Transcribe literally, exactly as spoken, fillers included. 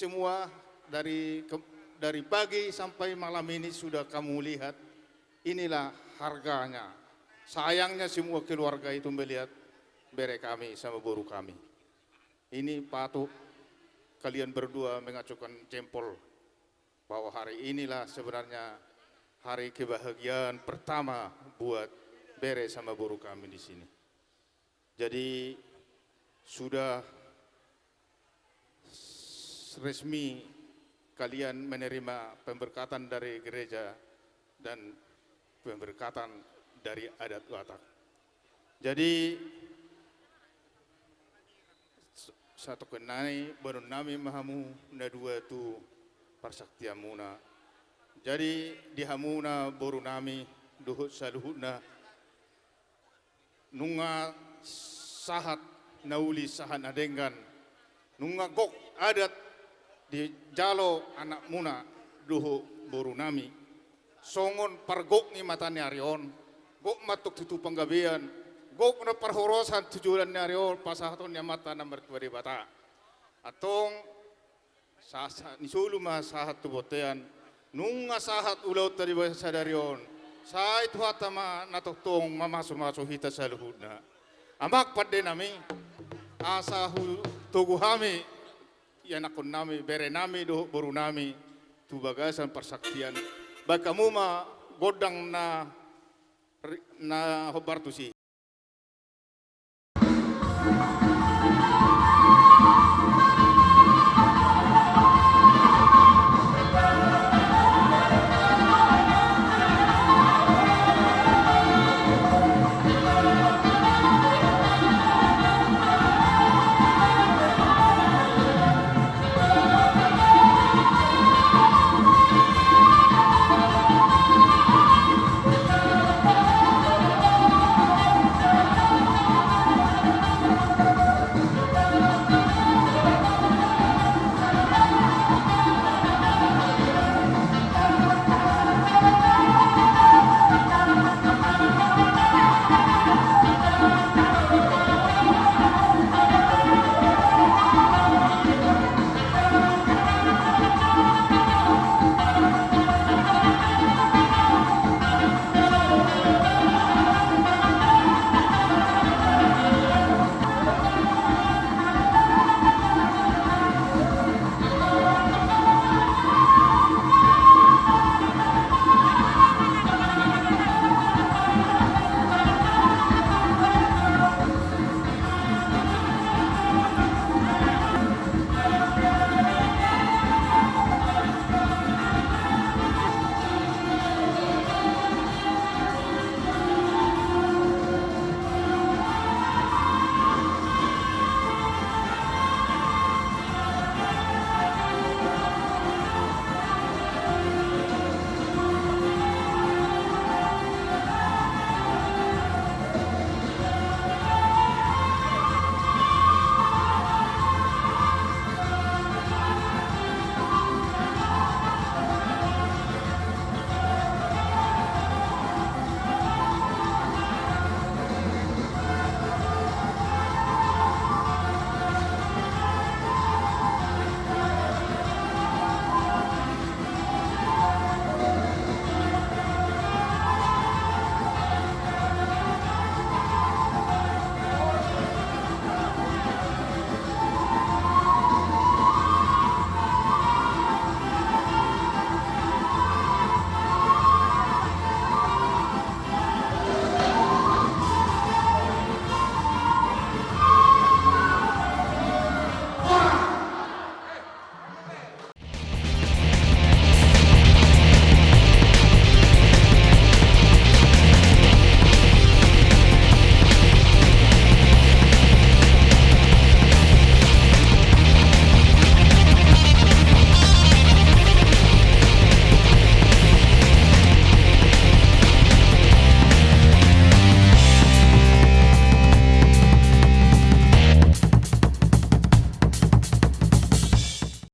Semua dari ke-, dari pagi sampai malam ini sudah kamu lihat. Inilah harganya. Sayangnya semua keluarga itu melihat bere kami sama boru kami. Ini patut kalian berdua mengacungkan jempol bahwa hari inilah sebenarnya hari kebahagiaan pertama buat bere sama boru kami di sini. Jadi, sudah resmi kalian menerima pemberkatan dari gereja dan pemberkatan dari adat Batak. Jadi, s-, satongkin nai boanonnami ma hamu na dua tu parsaktianmuna. Jadi, di hamuna borunami dohot saluhutna, nunga sahat na uli sahat na denggan, nunga gok adat dijalo anakmuna dohot borunami. Songon pargok ni mata ni ari on, gok ma antong tutu panggabean, gok na parhorasan tu joloan ni ari on pasahaton ni Amanta na martua Debata. Antong, sa-, sa-, ni solu ma sahat tu bontean, nunga sahat ulaonta di bagasan sadari on, sai Tuhanta ma na tongtong mamasumasu hita saluhutna. Amang pandenami, asa hutogu hami ianakkonnami, berenami dohot borunami tu bagasan parsaktian. Bahen hamu ma gondang na ri-, na hombar tusi.